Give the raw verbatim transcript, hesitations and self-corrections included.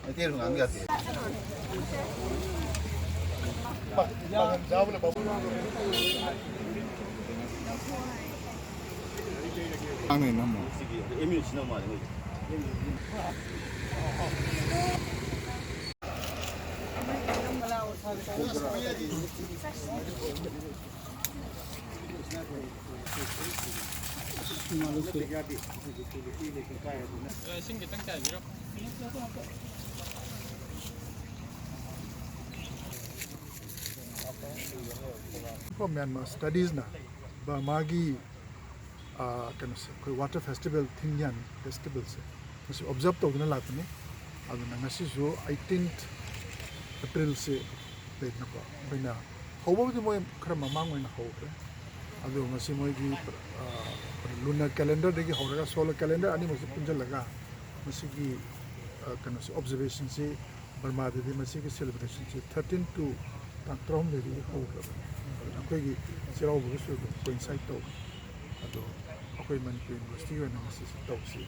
ꯃꯩꯇꯩꯂꯣꯟ ꯉꯥꯡꯕ ꯌꯥꯗꯦ꯫ ꯉꯥꯡꯅꯩ ꯅꯝꯃꯣ꯫ ꯏꯁꯤꯡ ꯈꯤꯇꯪ ꯆꯥꯏꯕꯤꯔꯣ꯫ ꯃ꯭ꯌꯥꯟꯃꯥꯔ ꯁ꯭ꯇꯗꯤꯁꯅ ꯕꯔꯃꯥꯒꯤ, ꯑ, ꯀꯩꯅꯣꯁꯦ, ꯑꯩꯈꯣꯏ ꯋꯥꯇꯔ ꯐꯦꯁꯇꯤꯚꯦꯜ, ꯊꯤꯡꯌꯥꯟ ꯐꯦꯁꯇꯤꯚꯦꯜꯁꯦ ꯃꯁꯤ ꯑꯣꯕꯖꯥꯔꯕ ꯇꯧꯗꯨꯅ ꯂꯥꯛꯄꯅꯤ꯫ ꯑꯗꯨꯅ ꯉꯁꯤꯁꯨ ꯑꯩꯠꯇꯤꯟꯠ ꯑꯦꯄ꯭ꯔꯤꯜꯁꯦ ꯂꯩꯗꯅꯀꯣ, ꯑꯩꯈꯣꯏꯅ ꯍꯧꯕꯕꯨꯗꯤ ꯃꯣꯏ ꯈꯔ ꯃꯃꯥꯡ ꯑꯣꯏꯅ ꯍꯧꯈ꯭ꯔꯦ꯫ ꯑꯗꯣ ꯉꯁꯤ ꯃꯣꯏꯒꯤ, ꯑ, ꯂꯨꯅꯔ ꯀꯦꯂꯦꯟꯗꯔꯗꯒꯤ ꯍꯧꯔꯒ ꯁꯣꯂꯔ ꯀꯦꯂꯦꯟꯗꯔ ꯑꯅꯤꯃꯛꯁꯦ ꯄꯨꯟꯁꯤꯜꯂꯒ ꯃꯁꯤꯒꯤ, ꯑ, ꯀꯩꯅꯣꯁꯦ, ꯑꯣꯕꯖꯥꯔꯕꯦꯁꯟꯁꯤ ꯕꯔꯃꯥꯗꯗꯤ ꯃꯁꯤꯒꯤ ꯁꯦꯂꯦꯕ꯭ꯔꯦꯁꯟꯁꯤ ꯊꯥꯔꯇꯤꯟ ꯇꯨ ꯇꯥꯡ ꯇꯔꯥꯍꯨꯝꯗꯣꯏꯗꯒꯤ ꯍꯧꯈ꯭ꯔꯕꯅꯤ꯫ ꯑꯗꯨꯅ ꯑꯩꯈꯣꯏꯒꯤ ꯆꯩꯔꯥꯎꯕꯒꯁꯨ ꯑꯗꯨꯝ ꯀꯣꯏꯟꯁꯥꯏꯠ ꯇꯧꯏ꯫ ꯑꯗꯣ ꯑꯩꯈꯣꯏ ꯃꯅꯤꯄꯨꯔ ꯌꯨꯅꯤꯚꯔꯁꯤꯇꯤꯒꯤ ꯑꯣꯏꯅ ꯉꯁꯤꯁꯤ ꯇꯧꯁꯤ꯫